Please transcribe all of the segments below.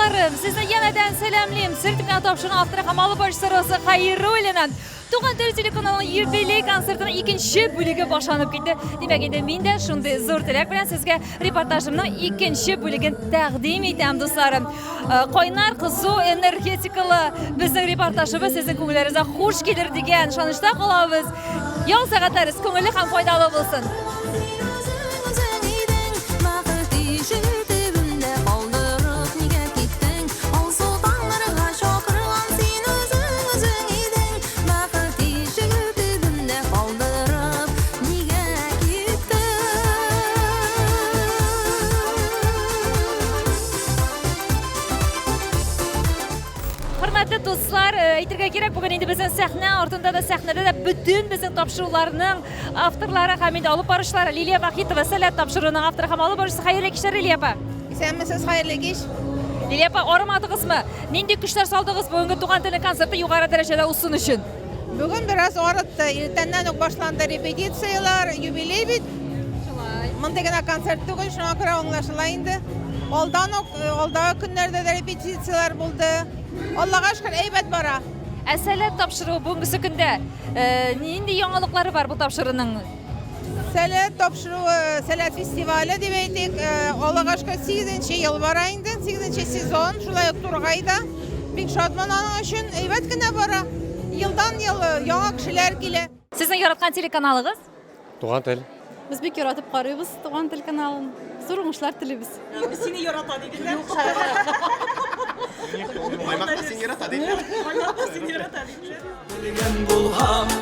Дусларым, сезне янәдән сәламлим. Сер дип тапшыруның авторы һәм алып баручысы Роза Хайруллина. Туган тел телеканалының юбилей концертының икенче бүлеге башланып китте. Димәк, инде мин дә шундый зур теләк белән сезгә репортажымның икенче бүлеген тәкъдим итәм, дусларым. Э, кайнар, кызу, энергетикалы безнең репортажыбыз сезнең күңелләрегезгә хуш килер дигән ышанычта калабыз. Ял сәгатьләрегез күңелле һәм файдалы булсын. Хөрмәтле дуслар, э, әйтергә кирәк, бүген инде безнең сәхнә артында да, сәхнәдә дә бөтен безнең тапшыруларның авторлары һәм инде алып баручылары Лилия Вахитова, Сәләт тапшыруының авторы һәм алып баручысы. Хәерле кичләр, Лилия апа. Исәнмесез, хәерле кич. Лилия апа, арымадыгызмы? Нинди көчләр салдыгыз бүгенге туган телнең концерты югары дәрәҗәдә узсын өчен? Бүген бераз арытты. Иртәннән үк башланды репетицияләр, юбилей бит. Шулай. Мондый гына концерт түгел, шуңа күрә аңлашыла инде. Алдан ук, э, алдагы көннәрдә дә репетицияләр булды. Аллага шөкер, әйбәт бара. Ә Сәләт тапшыруы бүгенгесе көндә э, нинди яңалыклары бар бу тапшыруның? Сәләт тапшыруы, Сәләт фестивале дип әйтик, э, Аллага шөкер, 8 ел бара инде, 8 сезон, шулай ук Тургай да. Бик шатмын аның өчен, әйбәт кенә бара. Елдан-ел э, яңа кешеләр килә. Сезнең яраткан телеканалыгыз? Туган тел. Без бик яратып карыйбыз Туган тел каналын. Зур уңышлар телибез. Сине ярата диделәр. Аймакта син ярата диделәр. Аймакта сине ярата диделәр. Белгән булһам,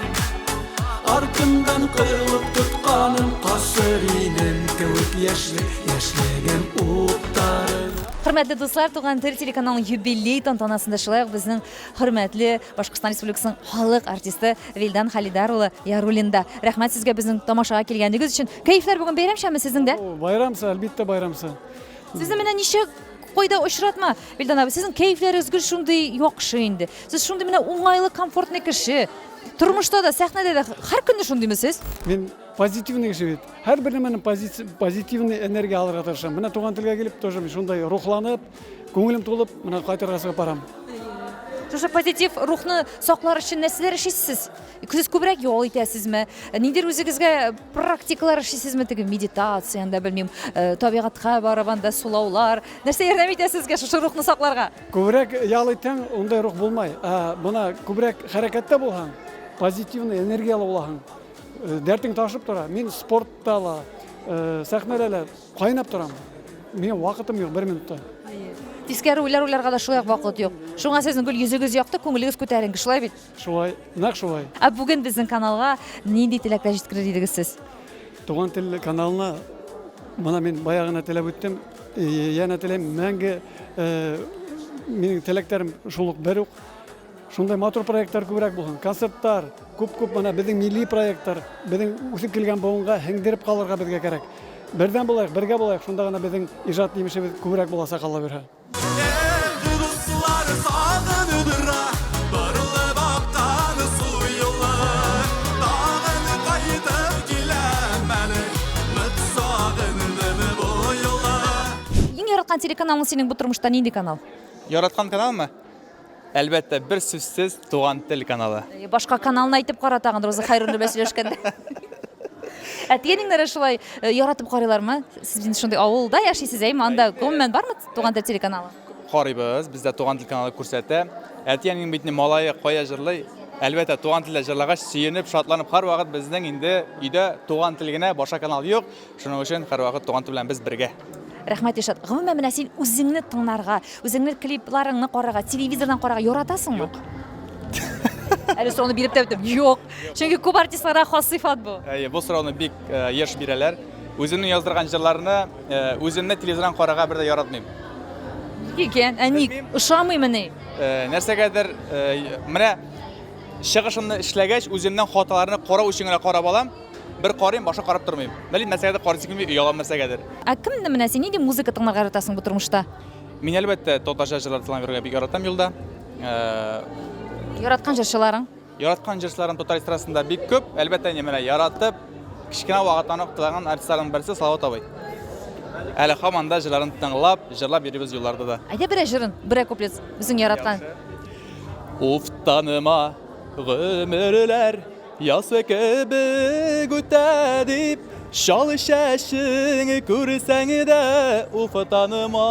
артымдан кылып тотканым касыр идем кебек яшьлек, яшьлегем утларын. Хөрмәтле дуслар, Туган тел телеканалының юбилей тантанасында шулай ук безнең хөрмәтле Башкортстан Республикасының халык артисты Вилдан Халидар улы Яруллин да. Рәхмәт сезгә безнең тамашага килгәнегез өчен. Кәефләр бүген бәйрәмчәме сезнең дә? Байрамса, әлбиттә байрамса. Сезне менә ничә кайда очратма, Вилдан абый, сезнең кәефләрегез гел шундый яхшы инде. Сез шундый менә уңайлы, комфортный кеше. Тормышта да, сәхнәдә дә һәр көнне шундыймы сез? Мин позитивный кеше бит. Һәрбер нәмәне позитивный энергия алырга тырышам. Менә туган телгә килеп тоже мин шундай рухланып, күңелем тулып, менә кайтырга чыгып барам. Шушы позитив рухны саклар өчен нәрсәләр эшлисез? Сез күбрәк ял итәсезме? Ниндидер үзегезгә практикалар эшлисезме? Теге медитация анда белмим, э, табигатька барып анда сулаулар. Нәрсә ярдәм итә сезгә шушы рухны сакларга? Күбрәк ял итсәң, ундай рух булмай. Ә бына күбрәк хәрәкәттә булһаң, позитивный энергиялы булаһың. Э, дәртең ташып тора. Мин спортта ла, э, сәхнәдә лә кайнап торам. Минем вакытым юк бер минутта. Тискәре уйлар уйларга да шулай ук вакыт юк. Шуңа сезнең гел йөзегез якты, күңелегез күтәренке, шулай бит? Шулай, нәкъ шулай. Ә бүген безнең каналга нинди теләкләр җиткерер идегез сез? Туган тел каналына мына мин бая гына теләп үттем, э, янә теләйм, мәңге э, минем теләкләрем шул ук бер үк. Шундай матур проектлар күбрәк булсын. Концертлар, күп-күп менә безнең милли проектлар, безнең үсеп килгән буынга һеңдереп калырга безгә кирәк. Бердәм булайык, бергә булайык, шунда гына безнең иҗат җимешебез күбрәк булачак, Алла бирһә. Иң яраткан телеканалың синең бу тормышта нинди канал? Яраткан каналмы? Әлбәттә, бер сүзсез Туган тел каналы. Башка каналны әйтеп кара тагын Роза Хайруллина белән сөйләшкәндә. Әти-әниңнәре шулай э, яратып карыйлармы? Сез бит шундый авылда яшисез, әйме? Анда гомумән бармы Туган тел телеканалы? Карыйбыз, бездә Туган тел каналы күрсәтә. Әти-әнинең бит инде малае кая җырлый? Әлбәттә, Туган телдә җырлагач, сөенеп, шатланып һәрвакыт безнең инде өйдә Туган тел генә, башка канал юк. Шуның өчен һәрвакыт Туган тел белән без бергә. Рәхмәт, Илшат. Гомумән, менә син үзеңне тыңларга, үзеңнең клипларыңны карарга, телевизордан карарга яратасыңмы? Юк. Әле сорауны биреп тә үттем. Юк. Чөнки күп артистларга хас сыйфат бу. Әйе, бу сорауны бик э, еш бирәләр. Үземнең яздырган җырларны э, үземне телевизордан карарга бер дә яратмыйм. Ник икән? Ә ник? Ошамыймыни? Э, нәрсәгәдер менә чыгышымны эшләгәч, үземнең хаталарны карау өчен генә карап алам. Бер карыйм, башка карап тормыйм. Белмим, нәрсәгәдер карыйсы килми, оялам нәрсәгәдер. Ә кемне менә син нинди музыка тыңларга яратасың бу тормышта? Мин әлбәттә татарча җырлар тыңлап йөрергә бик яратам юлда. Яраткан җырчыларың? Яраткан җырчыларым татар эстрадасында бик күп. Әлбәттә, инде менә яратып, кечкенә вакыттан ук тыңлаган артистларның берсе Салават абый. Әле һаман да җырларын тыңлап, җырлап йөрибез юлларда да. Әйдә берәр җырын, берәр куплет, үзең яраткан. Уфтаныма гомерләр яз кебек үтә дип, чал чәчең күрсәң дә уфтаныма.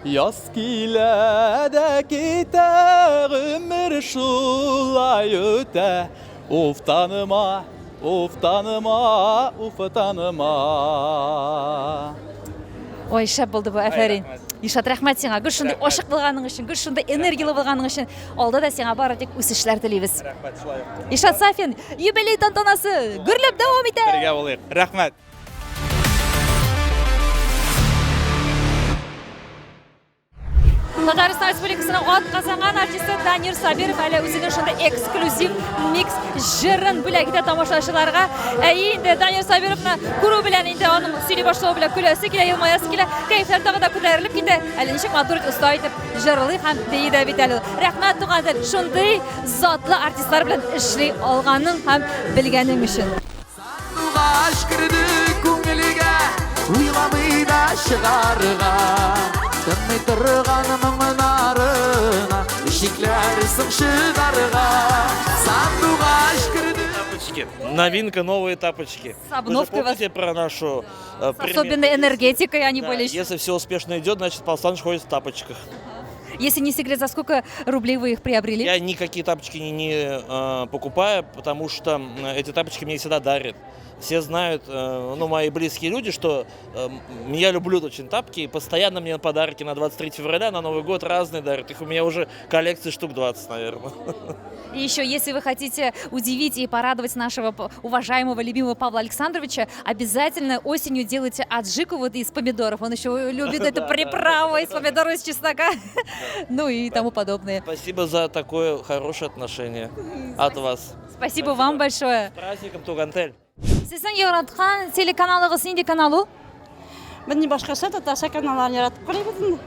Яз килә дә китә, гомер шулай үтә. Уфтаныма, уфтаныма, уфтаныма. Ой, шәп булды бу, афәрин. Илшат, рәхмәт сиңа. Гел шундый ачык булганың өчен, гел шундый энергияле булганың өчен. Алда да сиңа бары тик үсешләр телибез. Рәхмәт, шулай ук. Илшат Сафин, юбилей тантанасы гөрләп дәвам итә. Бергә булыйк. Рәхмәт. Татарстан Республикасының атказанган артисты Данир Сабиров әле үзенең шундый эксклюзив микс җырын бүләк итә тамашачыларга. Ә инде Данир Сабировны күрү белән инде аның сөйли башлавы белән көләсе килә, елмаясы килә, кәефләр тагы да күтәрелеп китә. Әле ничек матур итеп, оста итеп җырлый һәм бии дә бит әле ул. Рәхмәт, туган тел, шундый затлы артистлар белән эшли алганың һәм белгәнең өчен. Сандугач керде күңелгә, уйламый да чыгарга. Тынмый торган моңнарына, ничекләр соң чыдарга. Сандугач керде. Тапочки. Новинка, новые тапочки. С обновкой Вы же помните про нашу С особенной энергетикой они Да, были еще. Если все успешно идет, значит, Павел Александрович ходит в тапочках. Если не секрет, за сколько рублей вы их приобрели? Я никакие тапочки не покупаю, потому что эти тапочки мне всегда дарят. Все знают, ну, мои близкие люди, что я люблю очень тапки, и постоянно мне подарки на 23 февраля, на Новый год разные дарят. Их у меня уже коллекция штук 20, наверное. И еще, если вы хотите удивить и порадовать нашего уважаемого, любимого Павла Александровича, обязательно осенью делайте аджику вот из помидоров. Он еще любит эту приправу из помидоров, из чеснока, ну и тому подобное. Спасибо за такое хорошее отношение от вас. Спасибо вам большое. С праздником, Туган тел. Сезнең яраткан телеканалыгыз нинди канал ул? Без башкача татарча каналларын яратып карыйбыз инде.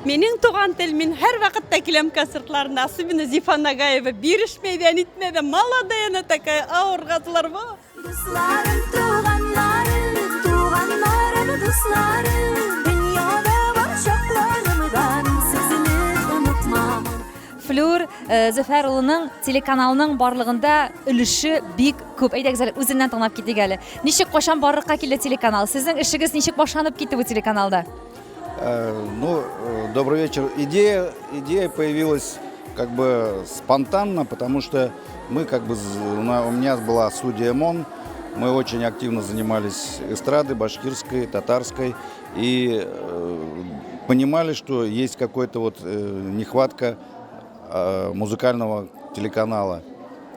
Минем Туган тел, мин һәрвакытта киләм концертларына, особенно Зифа Нагаева бирешмәй дә, нитмәй дә, молодая она такая, авыргазлар бар. Дусларым, туганнарым, туганнарым, дусларым, дөньяда бар чакларымда мин сезне онытмам. Флюр Зөфәр улының телеканалының барлыгында өлеше бик күп. Әйдәгез әле, үзеннән тыңлап китик әле. Ничек, кайчан барлыкка килде телеканал? Сезнең эшегез ничек башланып китте бу телеканалда? Добрый вечер. Идея появилась спонтанно, потому что у меня была студия МОН, мы очень активно занимались эстрадой, башкирской, татарской, и понимали, что есть какая-то нехватка музыкального телеканала.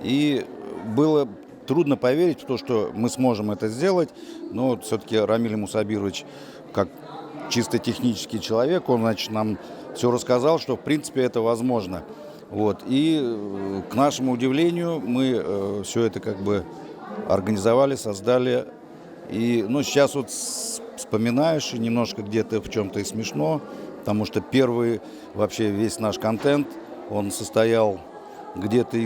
И было трудно поверить в то, что мы сможем это сделать, но все-таки Рамиль Мусабирович, как чисто технический человек, он нам все рассказал, что в принципе это возможно. И к нашему удивлению мы все это организовали, создали. И сейчас вспоминаешь, и немножко где-то в чем-то и смешно, потому что первый вообще весь наш контент, он состоял где-то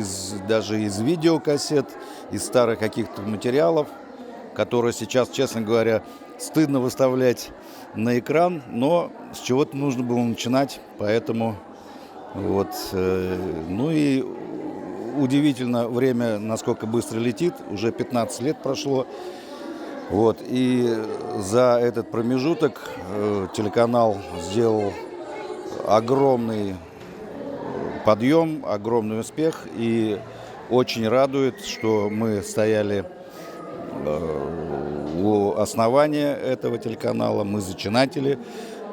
даже из видеокассет, из старых каких-то материалов, которые сейчас, честно говоря, стыдно выставлять на экран, но с чего-то нужно было начинать, поэтому и удивительно время, насколько быстро летит, уже 15 лет прошло, и за этот промежуток телеканал сделал огромный подъем, огромный успех, и очень радует, что мы стояли у основания этого телеканала, мы зачинатели,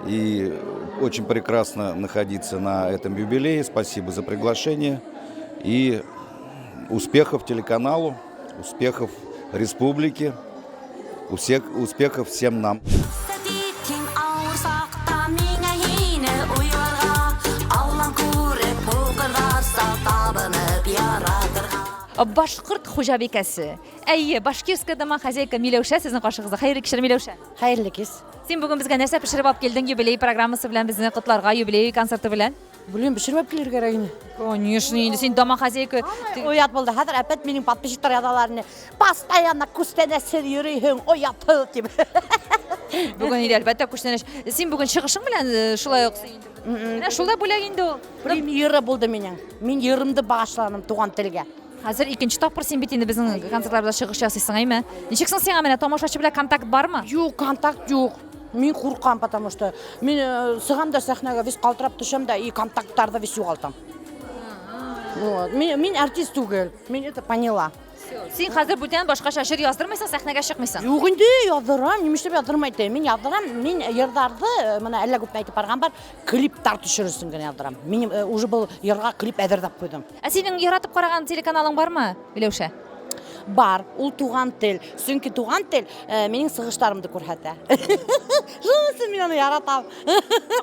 и очень прекрасно находиться на этом юбилее. Спасибо за приглашение и успехов телеканалу, успехов республике, успехов всем нам. Башкорт хуҗабикәсе. Әйе, башкирская домохозяйка Миләүшә сезнең каршыгызда. Хәерле кичләр, Миләүшә. Хәерле кич. Син бүген безгә нәрсә пешереп алып килдең юбилей программасы белән безне котларга, юбилей концерты белән? Белмим, пешереп алып килергә кирәк инде. Конечно, инде син домохозяйка. Ай, оят булды. Хәзер әпәт минем подписчиклар язалар инде. Постоянно күстәнәсез йөрисең, оятсыз дип. Бүген инде әлбәттә күчтәнәч. Син бүген чыгышың белән э, шулай ук сөендердең. Менә шул да бүләк инде ул. Премьера булды минем. Мин йырымды багышланым туган телгә. Хәзер икенче тапкыр син бит инде безнең концертларда чыгыш ясыйсың, әйме? Ничек соң сиңа менә тамашачы белән контакт бармы? Юк, контакт юк. Мин куркам, потому что мин э, сыгам да сәхнәгә, весь калтырап төшәм дә и контактларда весь югалтам. Вот. Мин, мин артист түгел, мин это поняла. Син хәзер бүтән башкача җыр яздырмыйсың, сәхнәгә чыкмыйсың. Юк инде, яздырам, нимешләп яздырмай итәм. Мин яздырам, мин йырларды, э, менә әллә күпме әйтеп барган бар, клиптар төшерерсен генә яздырам. Мин э, уже был йырга клип әзерләп куйдым. Ә синең яратып караган телеканалың бармы, Миләүшә? Бар, ул туган тел. Чөнки туган тел э, минем сыгышларымны күрсәтә. Шуның өчен мин аны яратам.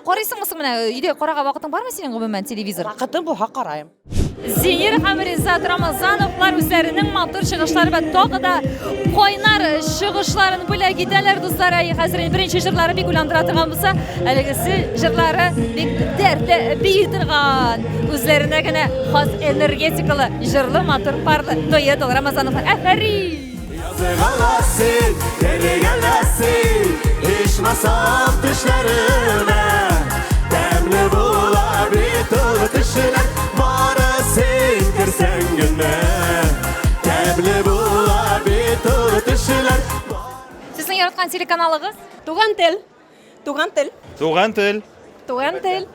Карыйсыңмы соң менә өйдә карарга вакытың бармы синең гомумән телевизор? Вакытым булса карыйм. Зенир һәм Ризат Рамазановлар үзләренең матур чыгышлары белән тагы да кайнар чыгышларын бүләк итәләр, дуслар. Әй, хәзер инде беренче җырлары бик уйландыра торган булса, әлегесе җырлары бик дәртле бии торган. Үзләренә генә хас энергетикалы, җырлы матур парлы дуэт ул Рамазановлар. Афәрин! Языгаласың, терегәләсең, ичмасам төшләремә. Тәмле була бит ул төшләр, бары син керсәң генә. Тәмле була бит ул төшләр. Сезнең яраткан телеканалыгыз? Туган тел. Туган тел. Туган тел. Туган тел.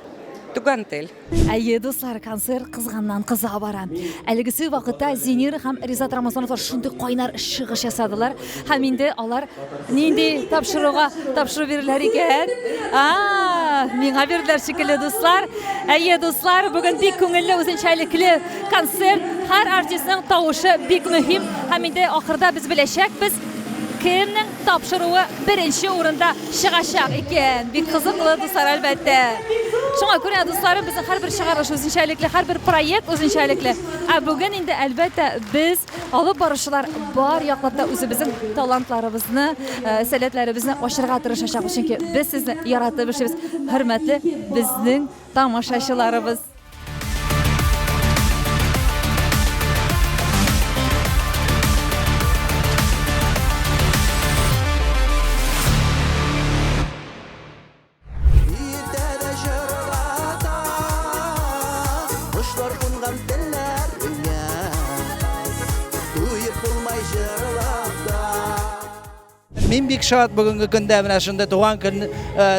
Туган тел. Әйе, дуслар, концерт кызганнан кыза бара. Әлегесе вакытта Зенира һәм Ризат Рамазановлар шундый кайнар чыгыш ясадылар. Һәм инде алар нинди тапшыруга тапшыру бирделәр икән? А, миңа бирделәр шикелле, дуслар. Әйе, дуслар, бүген бик күңелле, үзенчәлекле концерт. Һәр артистның тавышы бик мөһим. Һәм инде ахырда без беләчәкбез, кемнең тапшыруы беренче урында чыгачак икән. Бик кызыклы, дуслар, әлбәттә. Шуңа күрә, дусларым, безнең һәрбер чыгарылыш үзенчәлекле, һәрбер проект үзенчәлекле. Ә бүген инде, әлбәттә, без алып баручылар бар яклап та үзебезнең талантларыбызны, э, сәләтләребезне ачырга тырышачакбыз, чөнки без сезне яратып эшлибез. Хөрмәтле безнең тамашачыларыбыз. Иртәдә җырлата, Кошлар кунган телләреңә, Туеп булмай җырлап та. Мин бик шат бүгенге көндә менә шундый Туган көн э,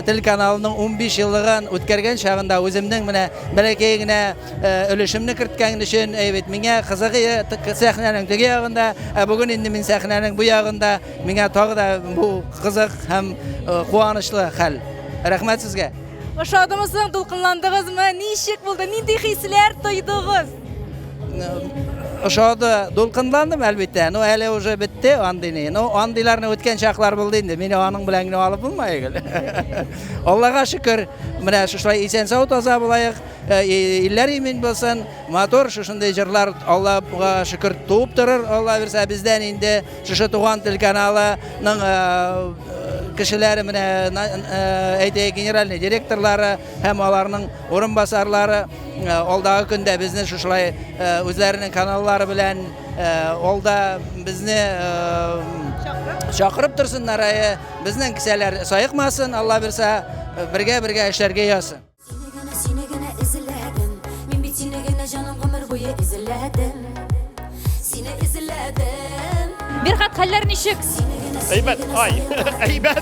телеканалының 15 еллыгын үткәргән чагында үземнең менә бәләкәй генә э, өлешемне керткән өчен, әй бит, миңа кызыгы э, сәхнәнең теге ягында, ә бүген инде мин сәхнәнең бу ягында, миңа тагы да бу кызык һәм куанычлы хәл. Рәхмәт сезгә. Ошадымы соң, дулкынландыгызмы? Ничек булды? Нинди хисләр тойдыгыз? Ошады, дулкынландым әлбәттә. Ну, әле уже бетте андыйны. Ну, андыйларны үткән чаклар булды инде. Мине аның белән генә алып булмай гел. Аллага шөкер, менә шушылай исән-сау таза булаек, э, илләр имин булсын. Матур шушындый җырлар Аллага шөкер туып торыр, Алла бирсә, бездән инде шушы Туган тел каналының э, кешеләре менә э, әйтәйек, генеральный директорлары һәм аларның урынбасарлары Э, алдагы көндә безне шушылай э, үзләренең каналлары белән э, алда безне чакырып торсыннар, безнең кесәләр саекмасын, Алла бирсә, бергә-бергә эшләргә язсын. Сине генә, сине генә эзләдем. Мин бит сине генә җаным гомер буе эзләдем. Сине эзләдем. Мирхат, хәлләр ничек? Әйбәт, ай, әйбәт.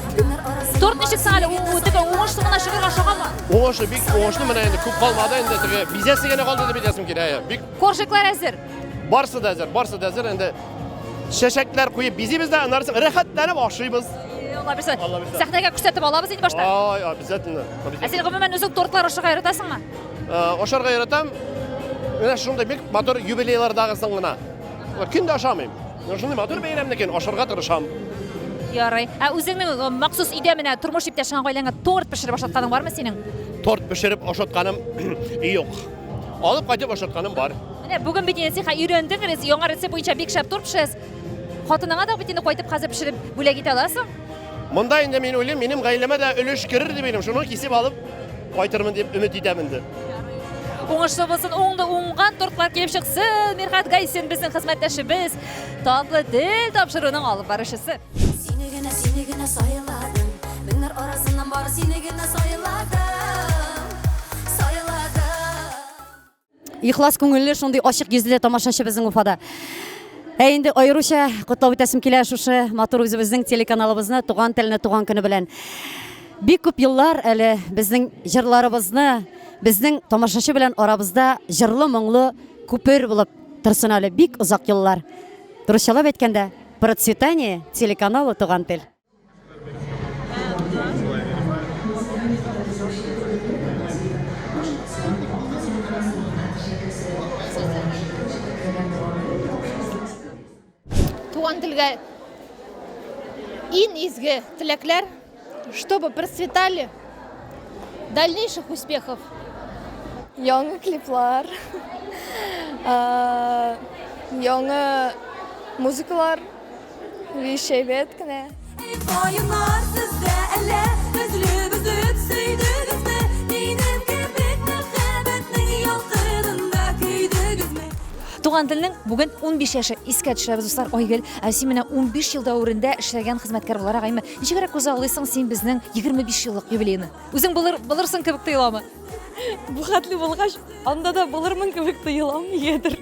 Торт ничек соң әле? Теге уңышлы гына чыгарга ошаганмы? Уңышлы, бик уңышлы менә инде күп калмады инде теге бизәсе генә калды дип әйтәсем килә. Әйе, бик Коржиклар әзер. Барсы да әзер, барсы да әзер. Инде чәчәкләр куеп бизибез дә, аннары соң рәхәтләнеп ашыйбыз. Алла бирсә. Алла бирсә. Сәхнәгә күрсәтеп алабыз инде башта. Ай, обязательно. Ә син гомумән үзең тортлар ашарга яратасыңмы? Ашарга яратам. Менә шундый бик матур юбилейлардагысын гына. Көн дә ашамыйм. Менә шундый матур бәйрәмнекен ашарга тырышам. Ярый. Ә үзеңнең э, махсус өйдә менә тормыш иптәшеңә, гаиләңә торт пешереп ашатканың бармы синең? Торт пешереп ашатканым юк. Алып кайтып ашатканым бар. Менә бүген бит инде син өйрәндең, яңа рецепт буенча бик шәп торт пешерәсең. Хатыныңа да бит инде кайтып хәзер пешереп бүләк итә аласың. Монда инде мин уйлыйм, минем гаиләмә дә өлеш керер дип уйлыйм. Шуны кисеп алып кайтырмын дип өмет итәм инде. Уңышлы булсын, уңды уңган тортлар килеп чыксын. Мирхат Гайсин безнең хезмәттәшебез, Татлы тел тапшыруның алып баручысы. Сине генә, сине генә сайладым. Меңнәр арасыннан бары сине генә сайладым, сайладым. Ихлас күңелле, шундый ачык йөзле тамашачы безнең Уфада. Ә инде аеруча котлап үтәсем килә шушы матур үзебезнең телеканалыбызны туган телне туган көне белән. Бик күп еллар әле безнең җырларыбызны, безнең тамашачы белән арабызда җырлы моңлы күпер булып торсын әле бик озак еллар. Русчалап әйткәндә, процветание телеканалу Туган тел. Туган телгә иң изге теләкләр, чтобы процветали, дальнейших успехов. Яңа клиплар, яңа музыкалар. Биш әйбәт кенә. Каеннар сездә әллә өзелеп-өзелеп сөйдегезме? Минем кебек мәхәббәтнең ялкынында көйдегезме? Туган телнең бүген 15 яше искә төшерәбез, дуслар. Айгөл, ә син менә 15 ел дәверендә эшләгән хезмәткәр буларак, әйме, ничегрәк күзаллыйсың син безнең 25 еллык юбилейны? Үзең булыр, булырсың кебек тоеламы? Бу хәтле булгач, анда да булырмын кебек тоелам, нигәдер.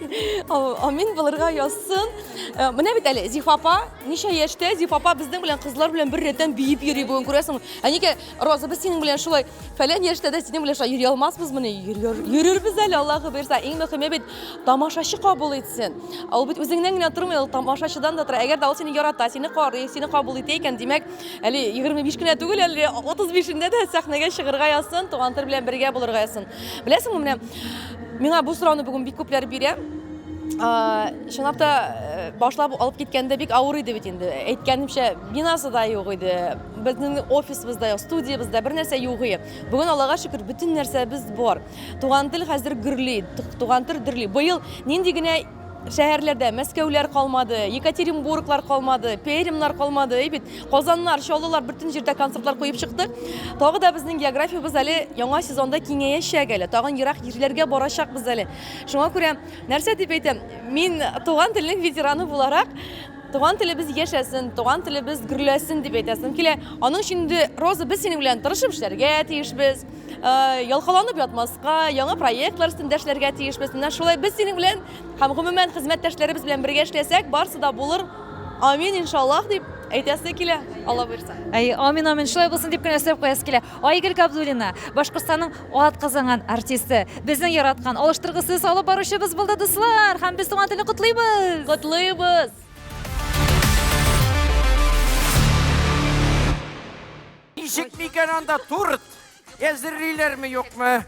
Амин булырга язсын. Э, менә бит әле Зифа апа ничә яшьтә, Зифа апа безнең белән кызлар белән бер рәттән биеп йөри бүген, күрәсеңме? Ә нигә Роза без синең белән шулай фәлән яшьтә дә синең белән шулай йөри алмасбызмыни? Йөрербез әле, Аллаһы боерса. Иң мөһиме бит тамашачы кабул итсен. Ул бит үзеңнән генә тормый, ул тамашачыдан да тора. Әгәр дә ул сине ярата, сине карый, сине кабул итә икән, димәк, Әле 25 кенә түгел, әле 35-ендә дә сәхнәгә чыгарга язсын, туган тел белән бергә булырга язсын. Беләсеңме, менә миңа бу сорауны бүген бик күпләр бирә. Чынлап та э, башлап алып киткәндә бик авыр иде бит инде. Әйткәнемчә, бинасы да юк иде. Безнең офисыбыз да юк, студиябез дә, бер нәрсә юк иде. Бүген Аллага шөкер, бөтен нәрсәбез бар. Туган тел хәзер гөрли, туган тел дөрли. Быел нинди генә Шәһәрләрдә Мәскәүләр калмады, Екатеринбурглар калмады, Пермьнар калмады, әй бит, Казаннар, Чаллылар бөтен җирдә концертлар куеп чыктык. Тагы да безнең географиябез әле яңа сезонда киңәячәк әле, тагын ерак җирләргә барачакбыз әле. Шуңа күрә нәрсә дип әйтәм, мин туган телнең ветераны буларак, туган телебез яшәсен, туган телебез гөрләсен дип әйтәсем килә. Аның өчен инде, Роза, без синең белән тырышып эшләргә тиешбез. Э, ялкаланып ятмаска, яңа проектлар өстендә эшләргә тиешбез. Менә шулай без синең белән һәм гомумән хезмәттәшләребез белән бергә эшләсәк, барысы да булыр. Амин, иншаллаһ дип әйтәсе килә, Алла боерса. Әй, амин, амин, шулай булсын дип кенә өстәп куясы килә. Айгөл Габдуллина, Башкортстанның ат казанган артисты, безнең яраткан, алыштыргысыз алып баручыбыз булды, дуслар, һәм без туган телне котлыйбыз. Котлыйбыз. Ничек микән анда торт әзерлиләрме, юкмы?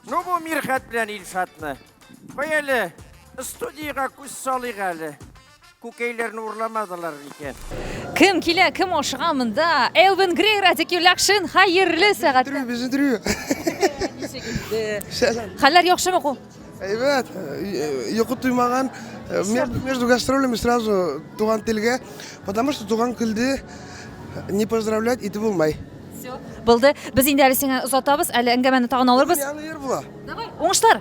Ну бу Мирхәт белән Илшатны. Кой әле, студиягә күз салыйк әле. Күкәйләрне урламадылар микән? Кем килә, кем ашыга монда? Элвин Грей, Радик Юлякшин, хәерле сәгать. Без интервью. Хәлләр яхшымы ку? Әйбәт, йокы туймаган. Между гастролями сразу туган телгә, потому что туган көлде не поздравлять итеп булмай. Все, булды. Без инде әле сине озатабыз, әле әңгәмәне тагын алырбыз. Яңа ел була. Давай, уңышлар.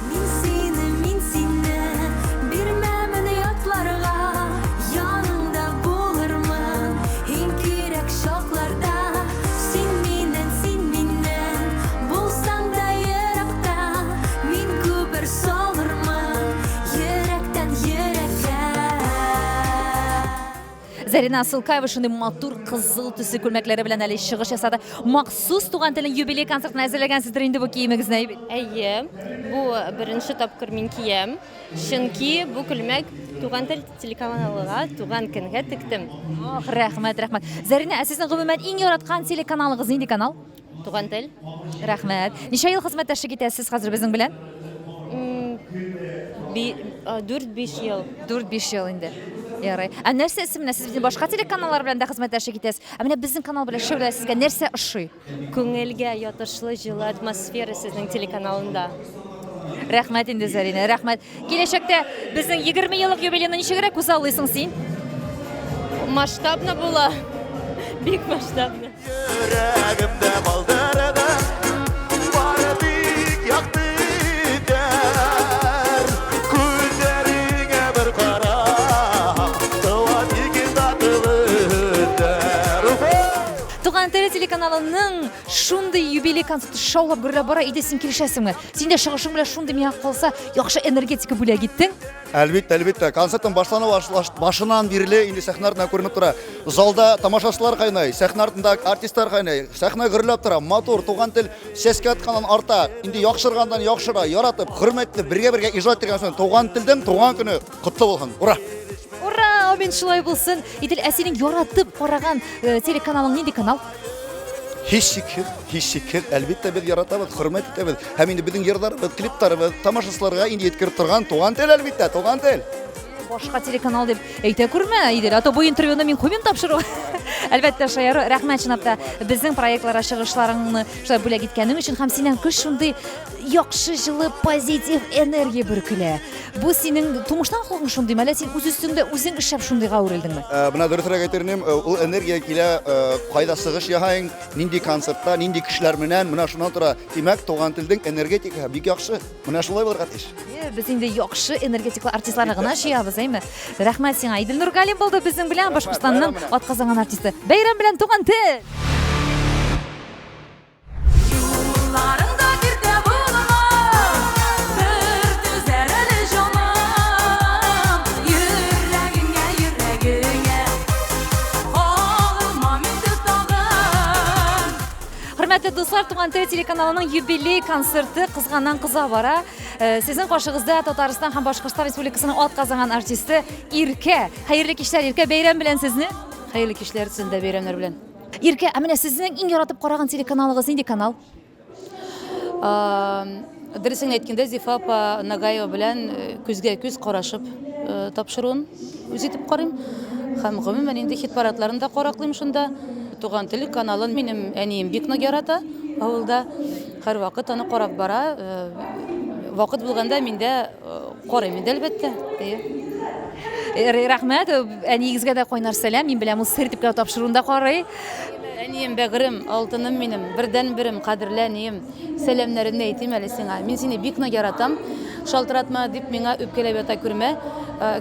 Мин сине, мин сине бирмәмен ятларга, Яныңда булырмын иң кирәк чакларда. Син миннән, син миннән булсаң да еракта, Мин күпер салырмын йөрәктән йөрәккә. Зарина Асылкаева шундый матур кызыл төсле күлмәкләре белән әле чыгыш ясады. Махсус туган телнең юбилей концертына әзерләгәнсездер инде бу киемегезне, әйе бит? Әйе, бу беренче тапкыр мин киям, чөнки бу күлмәк Туган тел телеканалыга туган көнгә тектем. Ох, рәхмәт, рәхмәт. Зарина, ә сезнең гомумән иң яраткан телеканалыгыз нинди канал? Туган тел. Рәхмәт. Ничә ел хезмәттәшлек итәсез хәзер безнең белән? Дүрт-биш ел. Дүрт-биш ел инде. Ярый. Ә нәрсәсе менә сез безнең башка телеканаллар белән дә хезмәттәшлек итәсез. Ә менә безнең канал белән эшләүдә сезгә нәрсә ошый? Күңелгә ятышлы җылы атмосфера сезнең телеканалында. Рәхмәт инде, Зәринә, рәхмәт. Киләчәктә безнең 20 еллык юбилейны ничегрәк күзаллыйсың син? Масштабно була. Бик масштабно. Йөрәгемдә калдырды, бары тик якты итәр. Күзләреңә бер карап, туа тик татлы өтәр. телеканалының шундый юбилей концерты шаулап гөрләп бара иде, син килешәсеңме? Син дә чыгышың белән шундый миңа калса, яхшы энергетика бүләк иттең. Әлбиттә, әлбиттә. Концерттың башлану башынан бирле инде сәхнә артында күренеп тора. Залда тамашачылар кайнай, сәхнә артында артистлар кайнай. Сәхнә гөрләп тора. Матур, туган тел сәскә атканнан арта. Инде яхшырганнан яхшыра, яратып, хөрмәт итеп, бергә-бергә иҗат итергән соң туган телдең туган көне котлы булсын. Ура! Ура! Амин, шулай булсын. Идел, ә синең яратып караган э, телеканалың нинди канал? Һичшиксез, һичшиксез, әлбиттә, без яратабыз, хөрмәт итәбез. Һәм инде безнең йырларыбыз, клипларыбыз тамашачыларга инде еткереп торган туган тел, әлбиттә, туган тел. Башка телеканал дип әйтә күрмә, Идел. А то бу интервьюны мин куймыйм тапшыру. Әлбәттә, шаяру. Рәхмәт чынлап та безнең проектларга чыгышларыңны шулай бүләк иткәнең өчен һәм синнән көч шундый яхшы, җылы, позитив энергия бөркелә. Бу синең тумыштан холкың шундыймы, әллә син үз өстеңдә үзең эшләп шундыйга әверелдеңме? Э, менә дөресрәк әйтер идем, э, ул энергия килә, э, кайда сыгыш яһаең, нинди концертта, нинди кешеләр менән, менә шуннан тора. Димәк, туган телдең энергетикасы бик яхшы. Менә шулай булырга тиеш. Без инде яхшы энергетиклы артистларны гына җыябыз, әйме? Рәхмәт сиңа. Идел Нургалин булды безнең белән, Башкортстанның атказанган артисты. Бәйрәм белән, туган тел! Юлларыңда киртә булма, бер түзәр әле җаным. Йөрәгеңә, йөрәгеңә кагылмам инде тагын. Хөрмәтле дуслар, Туган тел телеканалының юбилей концерты кызганнан кыза бара. Э, сезнең каршыгызда Татарстан һәм Башкортстан Республикасының атказанган артисты Иркә. Хәерле кичләр, Иркә, бәйрәм белән сезне. Хәерле кичләр, сезне дә бәйрәмнәр белән. Иркә, ә менә сезнең иң яратып караган телеканалыгыз нинди канал? Дөресен әйткәндә, Зифа апа Нагаева белән э, күзгә күз карашып э, тапшыруын үз итеп карыйм. Һәм гомумән инде хит-парадларын да караклыйм шунда. Туган тел каналын минем әнием бик нык ярата авылда. Һәрвакыт аны карап бара. Э, вакыт булганда мин дә Карыйм инде, әлбәттә. Әйе. Рәхмәт. Әниегезгә дә кайнар сәлам. Мин беләм, ул сер дип кенә тапшыруын да карый. Әнием, бәгырем, алтыным минем, бердәнберем, кадерле әнием, сәламнәремне әйтим әле сиңа. Мин сине бик нык яратам. Шалтыратма дип миңа үпкәләп ята күрмә.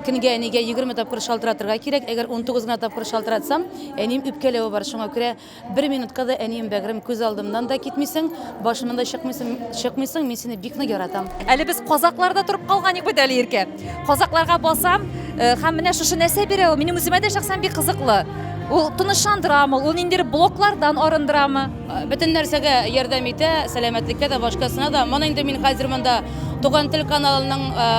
Көнгә әнигә 20 тапкыр шалтыратырга кирәк. Әгәр 19 гына тапкыр шалтыратсам, әнием үпкәләве бар. Шуңа күрә Бер минутка да, әнием бәгърем, күз алдымнан да китмисең, башымнан да чыкмыйсың, чыкмыйсың, мин сине бик нык яратам. Әле без казакларда торып калган идек бит әле, Иркә. Казакларга басам, э, һәм менә шушы нәрсә бирә ул. Минем үземә дә шәхсән бик кызыклы. Ул тынычландырамы, ул ниндидер блоклардан арындырамы? Э, бөтен нәрсәгә ярдәм итә, сәламәтлеккә дә, башкасына да. Моны инде мин хәзер монда Туган тел каналының э,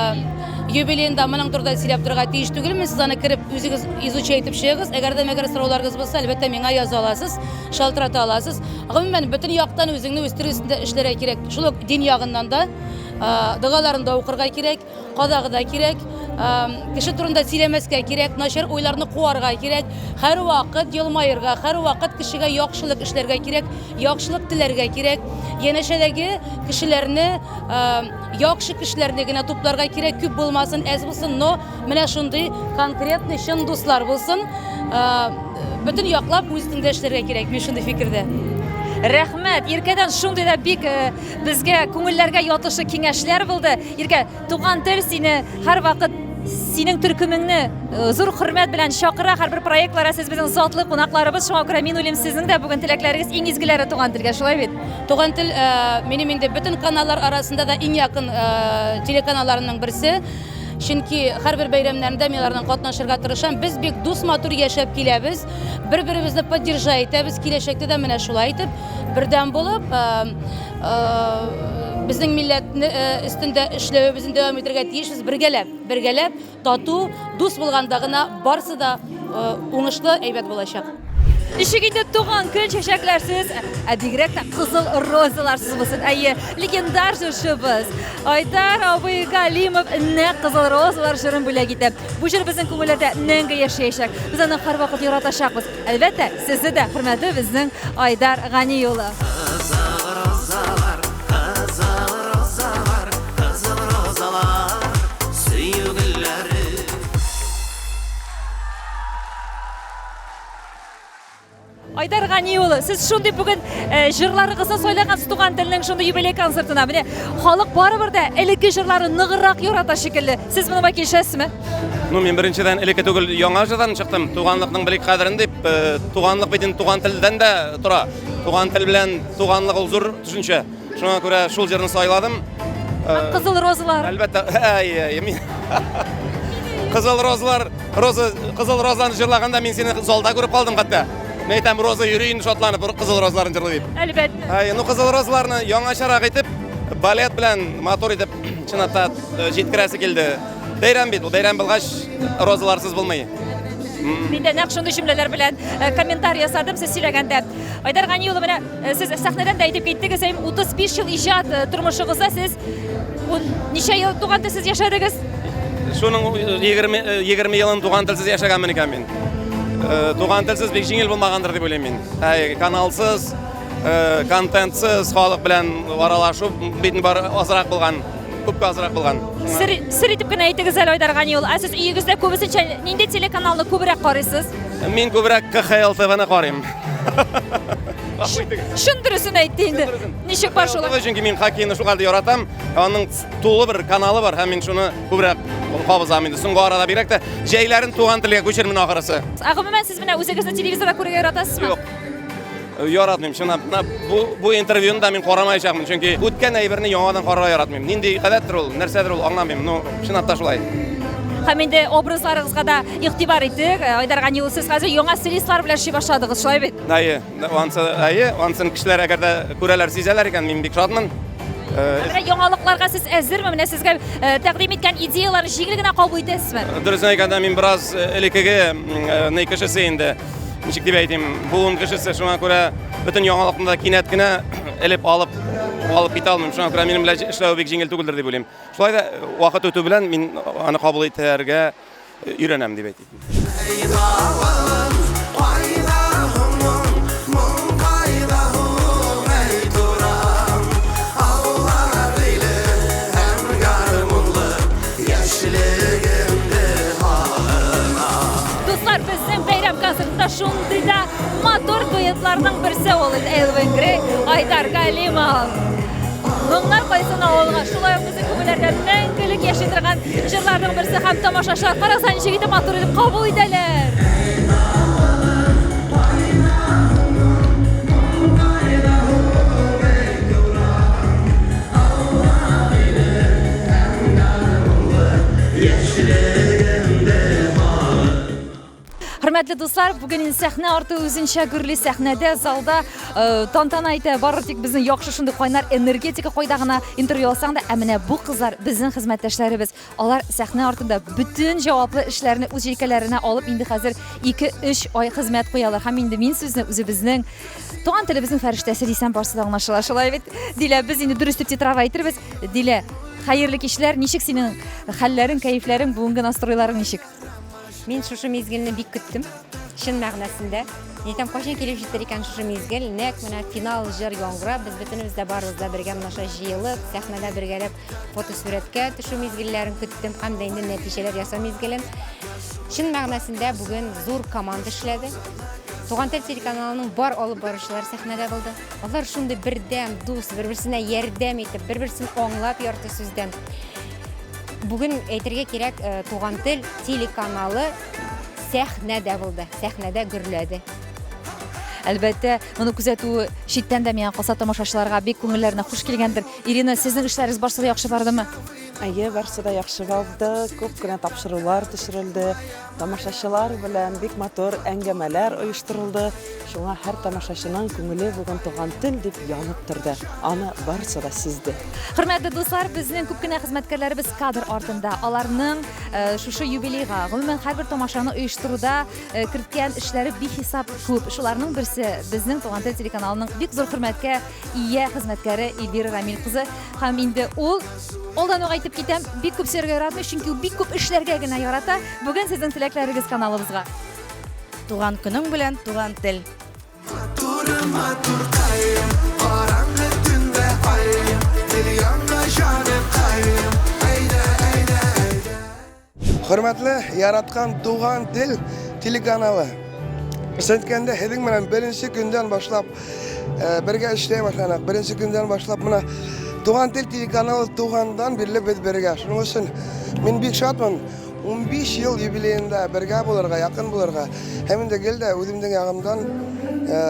юбилеенда моның турында сөйләп торырга тиеш түгелмен. Сез аны кереп үзегез изучать итеп чыгыгыз. Әгәр дә мәгәр сорауларыгыз булса, әлбәттә, миңа яза аласыз, шалтырата аласыз. Гомумән, бөтен яктан үзеңне үстерү өстендә эшләргә кирәк. Шул ук дин ягыннан да, догаларын да укырга кирәк, кадагы да кирәк, кеше турында сөйләмәскә кирәк, начар уйларны куарга кирәк, һәрвакыт елмаерга, һәрвакыт кешегә яхшылык эшләргә кирәк, яхшылык теләргә кирәк. Янәшәдәге кешеләрне Яхшы кешеләрне генә тупларга кирәк, күп булмасын, әз булсын, но менә шундый конкретный чын дуслар булсын. Бөтен яклап үз өстеңдә эшләргә кирәк, мин шундый фикердә. Рәхмәт, Иркәдән шундый да бик безгә күңелләргә ятышлы киңәшләр булды. Иркә, туган тел сине һәрвакыт синең төркемеңне зур хөрмәт белән чакыра, һәрбер проектларда сез безнең затлы кунакларыбыз, шуңа күрә мин уйлыйм, сезнең дә бүген теләкләрегез иң изгеләре туган телгә, шулай бит? Туган тел минем инде бөтен каналлар арасында да иң якын телеканалларының берсе. Чөнки һәрбер бәйрәмнәрендә мин аларның катнашырга тырышам. Без бик дус, матур яшәп киләбез. Бер-беребезне поддержать итәбез. Киләчәктә дә менә шулай итеп, бердәм булып, безнең милләтне өстендә эшләвебезне дәвам итәргә тиешбез. Бергәләп, бергәләп, тату, дус булганда гына барсы да уңышлы, әйбәт булачак. Ничек инде туган көн чәчәкләрсез, ә бигрәк тә кызыл розаларсыз булсын. Әйе, легендар җырчыбыз Айдар абый Галимов нәкъ кызыл розалар җырын бүләк итә. Бу җыр безнең күңелләрдә мәңге яшәячәк. Без аны һәрвакыт яратачакбыз. Әлбәттә, сезне дә, хөрмәтле безнең Айдар Гани улы. Кызыл розалар, кызыл розалар, кызыл розалар, сөю гөлләре. Айдар Гани улы, сез шундый бүген э, җырларыгызны сайлагансыз туган телнең шундый юбилей концертына. Менә халык барыбер дә элекке җырларын ныграк ярата шикелле. Сез моңа килешәсезме? Ну, мин беренчедән элекке түгел, яңа җырдан чыктым. Туганлыкның белик кадерен дип, э, туганлык бит инде туган телдән дә тора. Туган тел белән туганлык ул зур төшенчә. Шуңа күрә шул җырны сайладым. Э, Кызыл розалар. Әлбәттә, әй, әй, мин Кызыл розалар, роза, кызыл розаны җырлаганда мин сине залда күреп калдым хәтта. Мин әйтәм, Роза йөри инде шатланып, кызыл розаларын җырлый дип. Әлбәттә. Әй, ну кызыл розаларны яңачарак итеп, балет белән матур итеп, чынлап та э, җиткерәсе килде. Бәйрәм бит ул, бәйрәм булгач, розаларсыз булмый. Мин дә нәкъ шундый җөмләләр белән э, комментарий ясадым сез сөйләгәндә. Айдар Гани улы, менә э, сез сәхнәдән дә әйтеп киттегез, әйм 35 ел иҗат э, тормышыгызда сез ун ничә ел туган телсез яшәдегез? Шуның 20 20 елын туган телсез яшәгәнмен икән мин. Туган телсез бик җиңел булмагандыр дип уйлыйм мин. Әй, каналсыз, контентсыз халык белән аралашу бит бар азрак булган. Күпкә азрак булган. Сер, сер итеп кенә әйтегез әле, Айдар Гани улы. Ә сез өегездә күбесенчә нинди телеканалны күбрәк карыйсыз? Мин күбрәк КХЛ ТВны карыйм. Чын дөресен әйтте инде. Ничек бар шулай? Чөнки мин хоккейны шулкадәр яратам. Аның тулы бер каналы бар һәм мин шуны күбрәк кабызам инде. Соңгы арада бигрәк тә җәйләрен туган телгә күчермен ахрысы. Ә гомумән сез менә үзегезне телевизорда күрергә яратасызмы? Юк. Яратмыйм, чынлап. Менә бу, бу интервьюны да мин карамаячакмын, чөнки үткән әйберне яңадан карарга яратмыйм. Нинди гадәттер ул, нәрсәдер ул, аңламыйм. Ну, чынлап та шулай. Һәм инде образларыгызга да игътибар иттек. Э, Айдар Гани улы, сез хәзер яңа стилистлар белән эшли башладыгыз, шулай бит? Әйе, ансы, әйе, ансын кешеләр әгәр дә күрәләр, сизәләр икән, мин бик шатмын. Э, Менә яңалыкларга сез әзерме? Менә сезгә э, тәкъдим иткән идеяләрне җиңел генә кабул итәсезме? Дөресен әйткәндә, мин бераз элеккеге ни кешесе инде. ничек дип әйтим, буын кешесе, шуңа күрә бөтен яңалыкны да кинәт кенә элеп алып алып китә алмыйм. Шуңа күрә минем белән эшләве бик җиңел түгелдер дип уйлыйм. Шулай да э, вакыт үтү белән мин аны кабул итәргә э, өйрәнәм дип әйтик. Дуслар, безнең бәйрәм концертында шундый да матур дуэтларның берсе ул Элвин Грей, Айдар Галимов. Моңнар кайсын авылга, шулай ук безнең күңелләрдә мәңгелек яши торган җырларның берсе һәм тамашачылар караса ничек итеп матур итеп кабул итәләр. Хөрмәтле дуслар, бүген инде сәхнә арты үзенчә гөрли сәхнәдә, залда э, тантана итә. Бары тик безнең яхшы шундый кайнар энергетика кайда гына интервью алсаң да, ә менә бу кызлар безнең хезмәттәшләребез. Алар сәхнә артында бөтен җаваплы эшләрне үз җилкәләренә алып инде хәзер 2-3 ай хезмәт куялар. Һәм инде мин сүзне үзебезнең туган телебезнең фәрештәсе дисәм, барысы да аңлашыла. Шулай бит, Дилә, без инде дөрес дип титрап әйтербез. Дилә, хәерле кичләр, ничек синең хәлләрең, кәефләрең, бүгенге настройларың ничек? Мин шушы мизгелне бик көттем. Чын мәгънәсендә. Мин әйтәм, кайчан килеп җитәр икән шушы мизгел? Нәкъ менә финал җыр яңгырап, без бөтенебез дә барыбыз да бергә менә шулай җыелып, сәхнәдә бергәләп фотосурәткә төшү мизгелләрен көттем һәм дә инде нәтиҗәләр ясау мизгелен. Чын мәгънәсендә бүген зур команда эшләде. Туган тел телеканалының бар алып баручылары сәхнәдә булды. Алар шундый бердәм, дус, бер-берсенә ярдәм итеп, бер-берсен аңлап ярты сүздән. Бүген әйтергә кирәк, э, Туган тел телеканалы сәхнәдә булды, сәхнәдә гөрләде. Әлбәттә, моны күзәтү читтән дә миңа калса тамашачыларга бик күңелләренә хуш килгәндер. Ирина, сезнең эшләрегез барсы да яхшы бардымы? Әйе, барсы да яхшы барды. Күп кенә тапшырулар төшерелде. Тамашачылар белән бик матур әңгәмәләр оештырылды. Шуңа һәр тамашачының күңеле бүген туган тел дип янып торды. Аны барысы да сизде. Хөрмәтле дуслар, безнең күп кенә хезмәткәрләребез кадр артында. Аларның э, шушы юбилейга, гомумән һәрбер тамашаны оештыруда э, керткән эшләре бихисап күп. Шуларның берсе безнең Туган тел телеканалының бик зур хөрмәткә ия хезмәткәре Эльвира Рамил кызы. Һәм инде ул алдан ук әйтеп китәм, бик күп сөйләргә яратмый, чөнки ул бик күп эшләргә генә ярата. Бүген сезнең теләкләрегез каналыбызга. Туган көнең белән, туган тел. Матурым, матуркаем, караңгы төндә аем, тел яңа җаныкаем, әйдә, әйдә, әйдә. Хөрмәтле, яраткан Туган тел телеканалы. Әйткәндә, һеҙҙең менән беренсе көндән башлап э, бергә эшләй башланыҡ. Беренсе көндән башлап мына Туған тел телеканалы туғандан бирле беҙ бергә. Шуның өсөн мин бик шатмын. 15 йыл юбилейында бергә булырға, яҡын булырға. Һәм инде гел дә үҙемдең яғымдан э,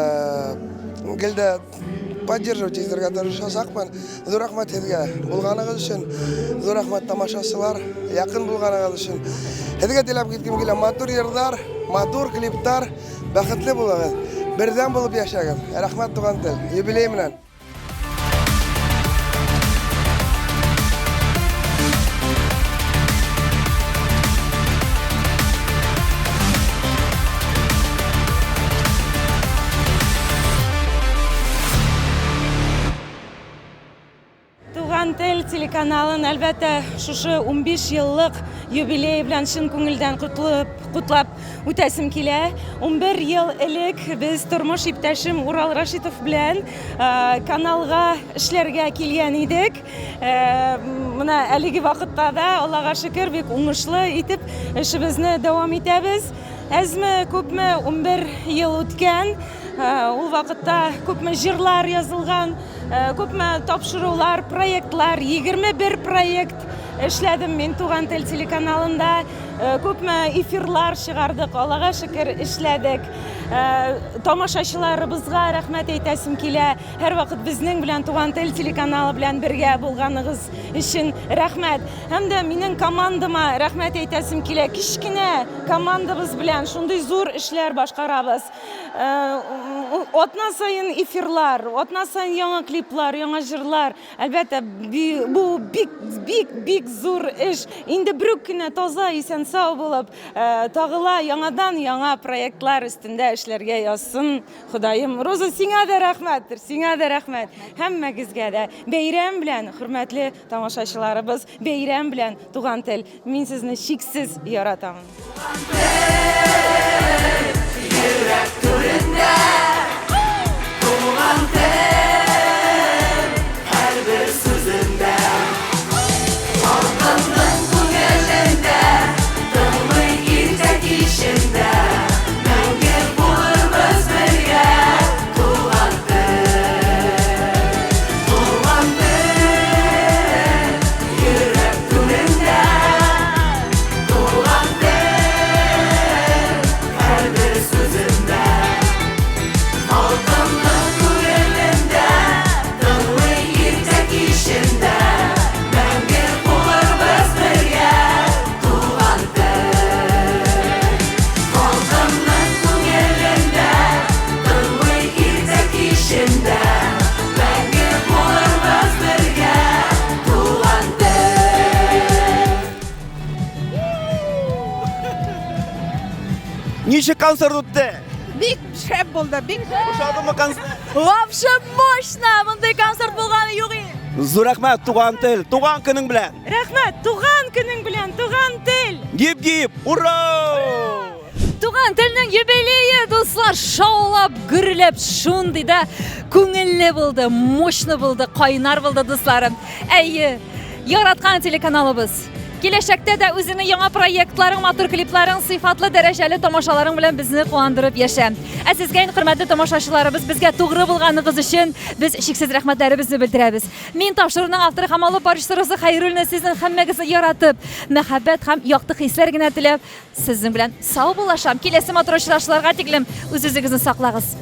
гел дә поддерживать итергә тырышасаҡмын. Ҙур рәхмәт һеҙгә булғанығыҙ өсөн, ҙур рәхмәт тамашасылар, яҡын булғанығыҙ өсөн. Һеҙгә теләп киткем килә матур йырҙар, матур клиптар, бәхетле булығыҙ, берҙәм булып йәшәгеҙ. Рәхмәт туған тел, юбилей менән. Туган тел телеканалын, әлбәттә, шушы 15 еллык юбилей белән чын күңелдән котлып, котлап үтәсем килә. 11 ел элек без тормыш иптәшем Урал Рашитов белән э, каналга эшләргә килгән идек. Э, менә әлеге вакытта да, Аллага шөкер, бик уңышлы итеп эшебезне дәвам итәбез. Әзме, күпме 11 ел үткән. Э, ул вакытта күпме җырлар язылган, э, күпме тапшырулар, проектлар, 21 проект эшләдем мин Туган тел телеканалында. Э, күпме эфирлар чыгардык, Аллага шөкер, эшләдек. Тамашачыларыбызга рәхмәт әйтәсем килә. Һәрвакыт безнең белән Туган тел телеканалы белән бергә булганыгыз өчен рәхмәт. Һәм дә минем командама рәхмәт әйтәсем килә. Кечкенә командабыз белән шундый зур эшләр башкарабыз. Э, атна саен эфирлар, атна саен яңа клиплар, яңа җырлар. Әлбәттә, бу бик, бик, бик зур эш. Инде берүк кенә таза, исән-сау булып, э, тагыла яңадан яңа проектлар өстендә эшләргә язсын, Ходаем. Роза, сиңа да рәхмәт, сиңа да рәхмәт. Һәммәгезгә дә бәйрәм белән, хөрмәтле тамашачыларыбыз, бәйрәм белән, туган тел. Мин сезне чиксез яратам. Йөрәк түрендә туган тел һәрбер сүзендә Халкымның күңелендә тыңлый иртә кичендә Мәңге булырбыз бергә туган тел Туган тел йөрәк түрендә Туган тел һәрбер сүзендә Халкымның күңелендә Тыңлый иртә кичендә Мәңге булырбыз бергә Туган тел Халкымның күңелендә Тыңлый иртә кичендә Мәңге булырбыз бергә Туган тел Ничек концерт үтте? Бик шәп булды, бик. Ошадымы концерт? Вообще мощно! Мондый концерт булганы юк иде. Зур рәхмәт, туган тел, туган көнең белән. Рәхмәт, туган көнең белән, туган тел! Гип-гип, ура! Туган телнең юбилее, дуслар, шаулап, гөрләп, шундый да күңелле булды, мощно булды, кайнар булды, дусларым. Әйе, яраткан телеканалыбыз. Киләчәктә дә үзеңнең яңа проектларың, матур клипларың, сыйфатлы дәрәҗәле тамашаларың белән безне куандырып яшә. Ә сезгә инде, хөрмәтле тамашачыларыбыз, безгә тугры булганыгыз өчен без чиксез рәхмәтләребезне белдерәбез. Мин тапшыруның авторы һәм алып баручысы Роза Хәйруллина сезнең һәммәгезне яратып, мәхәббәт һәм якты хисләр генә теләп, сезнең белән саубуллашам. Киләсе матур очрашуларга тиклем үз-үзегезне саклагыз.